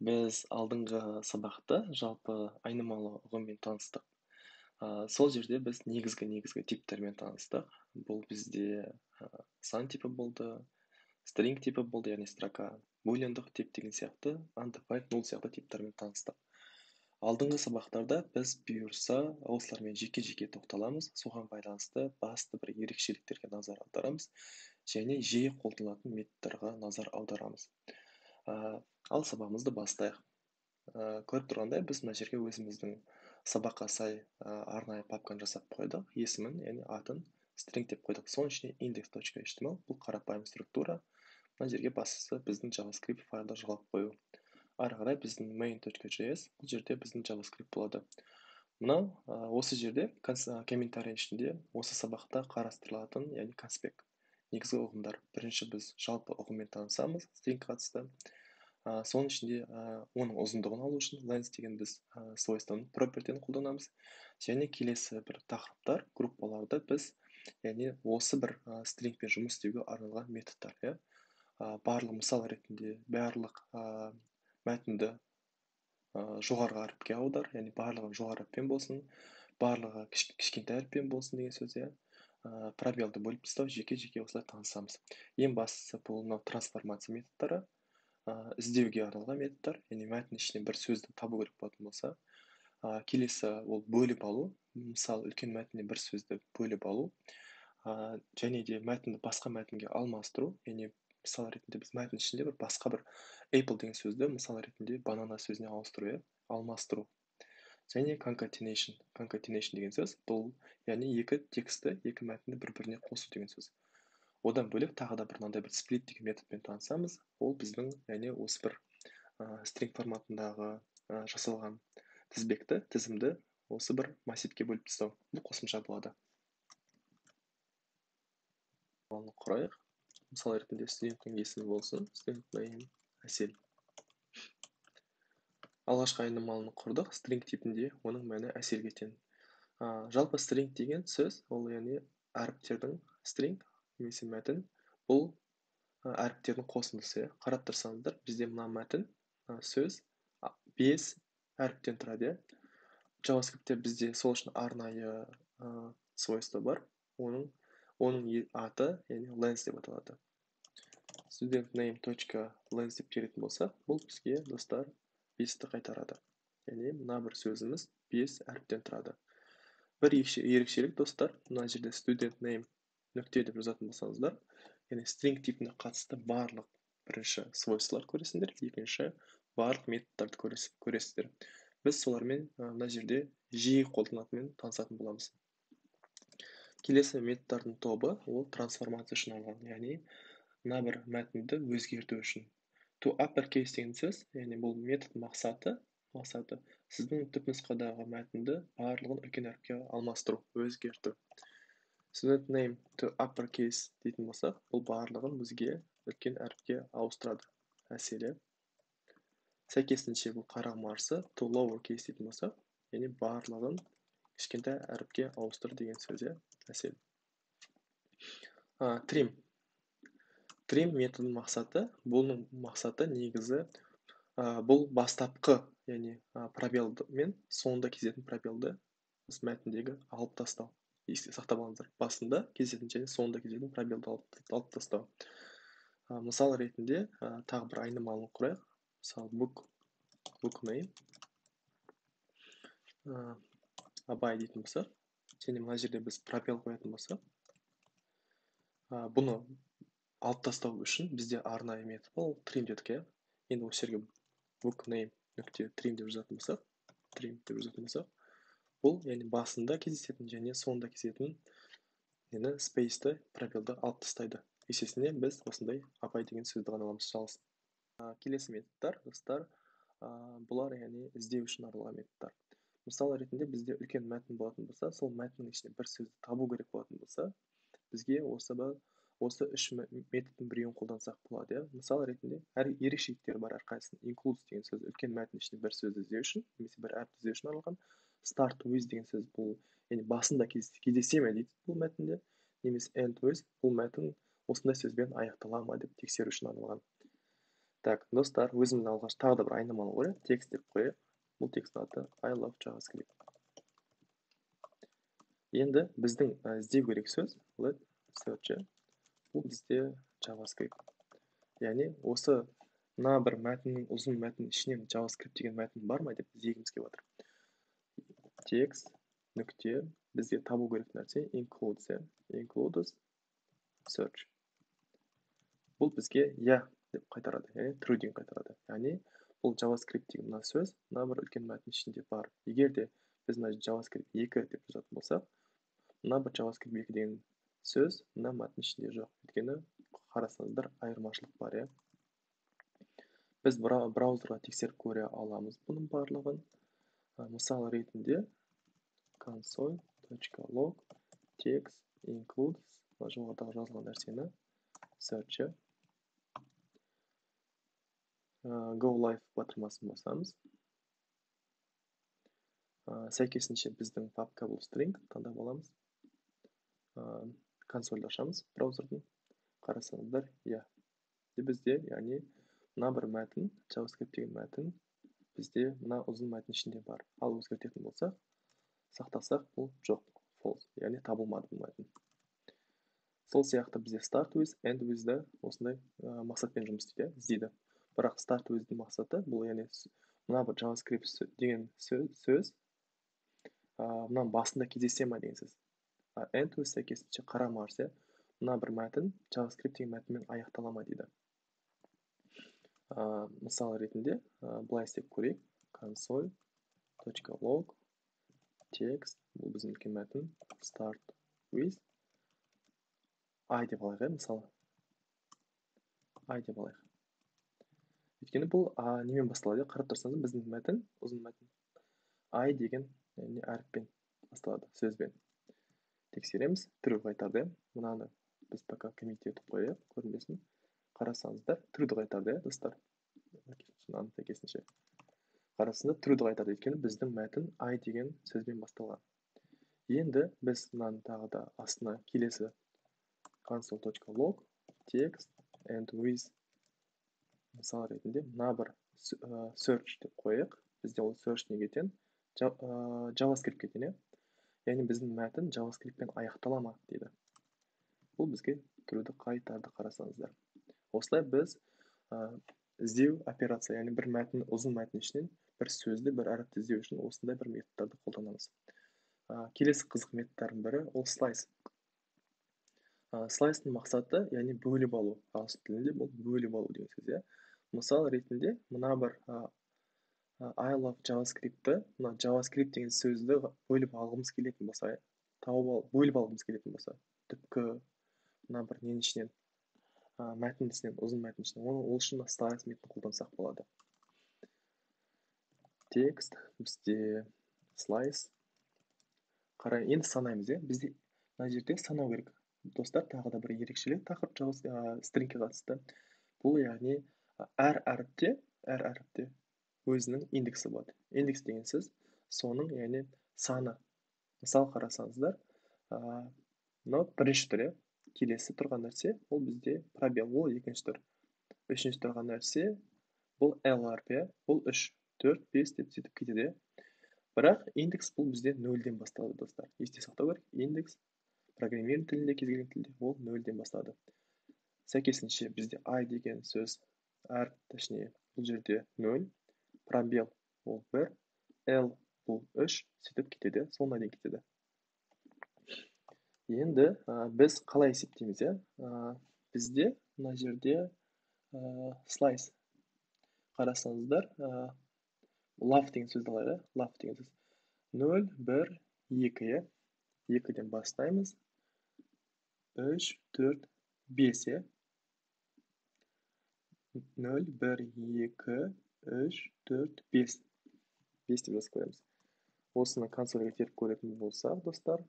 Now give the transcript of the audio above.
Біз алдыңғы сабақта жалпы айнымалы ұғыммен таныстық. Сол жерде біз негізгі типтермен таныстық. Бұл бізде сан типі болды, string типі болды, яғни строка, booleандық тип деген сияқты, undefined, null сияқты типтермен таныстық. Алдыңғы сабақтарда біз бұйырса осылармен жеке-жеке тоқталамыз, соған байланысты басты бір ерекшеліктерге назар аударамыз және жиі қолданылатын методтарға назар аударамыз. Ал сабағымызды бастайық. Көріп тұрғандай, біз мына жерге өзіміздің сабаққа сай арнайы папканы жасап қойдық, есімін, яғни атын string деп қойдық. Соның ішіне index.html, бұл қарапайым структура. Мына жерге бастысы біздің JavaScript файлды жалғап қою. Ары қарай біздің main.js, бұл жерде біздің JavaScript болады. Мынау осы жерде комментарий ішінде осы сабақта қарастырылатын, яғни конспект, негізгі ұғымдар. Бірінші біз жалпы ұғыммен танысамыз, string қатысты. Соның ішінде оның ұзындығын алу үшін length деген біз свойствоны, property-ні қолданамыз. Және келесі бір тақырыптар, группаларды біз, яғни осы бір stringпен жұмыс істеуге арналған методтар, иә. Барлық мысал ретінде барлық мәтінді жоғарғы әріпке аудар, яғни барлығы жоғары әріппен болсын, барлығы кішкентай әріппен болсын деген сөз, иә. Пробелді бөліп тастау, жеке-жеке осылай танысамыз. Ең бастысы бұл мынау трансформация методтары, іздеуге арналған методтар, яғни мәтін ішінен бір сөзді табу керек болатын болса. Келесі ол бөліп алу, мысалы үлкен мәтіннен бір сөзді бөліп алу, және де мәтінді басқа мәтінге алмастыру, яғни мысал ретінде біз мәтін ішінде бір басқа бір Apple деген сөзді мысал ретінде банана сөзіне ауыстыру, иә, алмастыру. Және concatenation. Concatenation деген сөз бұл, яғни екі текстті, екі мәтінді бір-біріне қосу деген сөз. Одан бөлек тағы да бір мынандай бір split деген методпен танысамыз. Ол біздің, яғни осы бір string форматындағы жасалған тізбекті, тізімді осы бір массивке бөліп тастау. Бұл қосымша болады. Оны құрайық. Мысал ретінде студенттің есімі болсын, student name Әсел. Алғашқы айнымалыны құрдық, string типінде, оның мәні Әселге тең. Жалпы string деген сөз, ол яғни әріптердің string немесе мәтін, бұл әріптердің қосындысы. Қарап тұрсаңыздар, бізде мына мәтін, сөз 5 әріптен тұрады. JavaScriptте бізде сол үшін арнайы свойство бар. Оның аты, яғни length деп аталады. Student name точка length деп теретін болсақ, бұл бізге, достар, 5-ті қайтарады. Яғни мына бір сөзіміз 5 әріптен тұрады. Бір ерекшелік, достар, мына жерде student name нүкте деп жазатын болсаңыздар, яғни string типіне қатысты барлық бірінші свойстволар көресіңдер, екінші барлық методтарды көресіздер. Біз солармен мына жерде жиі қолданатынмен танысатын боламыз. Келесі методтардың тобы ол трансформация үшін арналған, яғни мына бір мәтінді өзгерту үшін. To uppercase деген сөз, яғни бұл метод мақсаты сіздің түпнұсқадағы мәтінді барлығын үлкен әріпке алмастыру, өзгерту. Student name to uppercase дейтін болсақ, бұл барлығын бізге үлкен әріпке ауыстырады. Әселі. Сәйкесінше бұл қарама-қарсы to lowercase дейтін болсақ, яғни барлығын кішкентай әріпке ауыстыр деген сөз, иә, Әсел. Trim. Trim методының мақсаты, бұның мақсаты негізі, бұл бастапқы, яғни, пробел мен соңында кездесетін пробелді біз мәтіндегі алып тастау. Есте сақтап алыңыздар. Басында кездесетін және соңында кездесетін пробелді алып тастау. Мысал ретінде, тағы бір айнымалыны құрайық. Мысалы, book name, Абай дейтін болсақ, және мына жерде біз пробел қоятын болсақ, бұны алып тастау үшін бізде арнайы метод ол trim дедік, иә. Енді осы жерге book name нүкте trim деп жазатын болсақ, trim деп жазатын болсақ, бұл яғни басында кездесетін және соңында кездесетін нені space-ті, пробелді алып тастайды. Есесіне біз осындай Абай деген сөзді ғана аламыз жалғыз. Келесі методтар, достар, бұлар яғни іздеу үшін арналған методтар. Мысал ретінде бізде үлкен мәтін болатын болса, сол мәтіннің ішінде бір сөзді табу керек болатын болса, бізге осы үш методтың біреуін қолдансақ болады, иә. Мысал ретінде әр ерекшеліктері бар әрқайсысының. Includes деген сөз үлкен мәтін ішінде бір сөзді іздеу үшін, немесе бір әріпті іздеу үшін арналған. Start with деген сөз бұл, яғни басында кездесе ме дейді бұл мәтінде, немесе end with бұл мәтін осындай сөзбен аяқтала ма деп тексеру үшін арналған. Так, достар, өзіміздің алғаш тағы да бір айнымалы қояйық, текст деп қояйық. Бұл тексттің аты I love JavaScript. Енді біздің іздеу керек сөз let search, бұл бізде JavaScript. Яғни осы мына бір мәтіннің, ұзын мәтін ішінен JavaScript деген мәтін бар ма деп іздегіміз келіп жатыр. Текст нүкте бізде табу керек нәрсе includes, includes search. Бұл бізге я деп қайтарады, яғни true деген қайтарады. Яғни бұл JavaScript деген мына сөз мына бір үлкен мәтін ішінде бар. Егер де біз мына JavaScript 2 деп жазатын болсақ, мына бір JavaScript 2 деген сөз мына мәтін ішінде жоқ. Өйткені қарасаңыздар айырмашылық бар, иә. Біз браузерға тексеріп көре аламыз бұның барлығын. Мысал ретінде console.log text includes жоғарыдағы жазылған нәрсені search, go live батырмасын басамыз. Сәйкесінше біздің папка бұл string таңдап аламыз. Консольді ашамыз браузердің. Қарасаңыздар, иә. Бізде, яғни мына бір мәтін, JavaScript деген мәтін бізде мына ұзын мәтін ішінде бар. Ал өзгертетін болсақ, сақтасақ, бұл жоқ, false, яғни табылмады бұл мәтін. Сол сияқты бізде start with, end with да осындай мақсатпен жұмыс істейді, іздейді. Бірақ start with-дің мақсаты бұл, яғни мына бір JavaScript деген сөз мынаның басында кездесе ма деген сөз. End with сәйкесінше қарама-қарсы, мына бір мәтін JavaScript деген мәтінмен аяқтала ма дейді. Мысал ретінде былай істеп көрейік. console.log text, бұл біздің үлкен мәтін, start with i деп алайық, мысалы i деп алайық. Өйткені бұл немен басталады, қарап тұрсаңыз біздің мәтін, ұзын мәтін i деген әріппен басталады, сөзбен. Тексереміз, true қайтарды. Мынаны біз пока коммент етіп қояйық, көрінбесін. Қарасаңыздар, true'ді қайтарды, достар. Мынаны сәйкесінше. Қарасаңыздар, true'ді қайтарды, өйткені біздің мәтін i деген сөзбен басталған. Енді біз мынаны тағы да астына келесі console.log text end with мысал ретінде мына бір search деп қояйық. Бізде ол search неге тең? JavaScriptке тең, иә. Яғни біздің мәтін JavaScriptпен аяқтала ма дейді. Бұл бізге true'ді қайтарды, қарасаңыздар. Осылай біз іздеу операция, яғни бір мәтін, ұзын мәтін ішінен бір сөзді, бір әріпті іздеу үшін осындай бір методтарды қолданамыз. Келесі қызық методтардың бірі ол slice. Слайстың мақсаты, яғни бөліп алу. Ағылшын тілінде бұл бөліп алу деген сөз, иә. Мысал ретінде мына бір I love JavaScript'ті, мына JavaScript деген сөзді бөліп алғымыз келетін болса, тауып алып, бөліп алғымыз келетін болса, түпкі мына бір ненің ішінен, мәтін ішінен, ұзын мәтін ішінен, оны ол үшін slice методын қолдансақ болады. Текст бізде slice. Қарай, енді санаймыз, иә. Бізде мына жерде санау керек. Достар, тағы да бір ерекшелік тақырып стрингке қатысты. Бұл яғни әр әріпте өзінің индексі болады. Индекс деген сөз соның, яғни саны. Мысал қарасаңыздар, мынау бірінші түр, иә. Келесі тұрған нәрсе ол бізде пробел, ол екінші түр. Үшінші тұрған нәрсе бұл L әрпі, иә. Бұл 3, 4, 5 деп сөйтіп кетеді, иә. Бірақ индекс бұл бізде 0-ден басталады, достар. Есте сақтау керек, индекс программирование тілінде, кез келген тілде ол 0-ден басталады. Сәйкесінше бізде i деген сөз әріп, точнее бұл жерде 0, пробел ол 1, L бұл 3, сөйтіп кетеді, соңына дейін кетеді. Енді біз қалай есептейміз, иә? Бізде мына жерде slice. Қарасаңыздар, love деген сөзді алайық, love деген сөз 0, 1, 2, иә. 2-ден бастаймыз. 3, 4, 5, иә. 0, 1, 2, 3, 4, 5. 5 деп жазып көреміз. Осыны консольге теріп көретін болсақ, достар,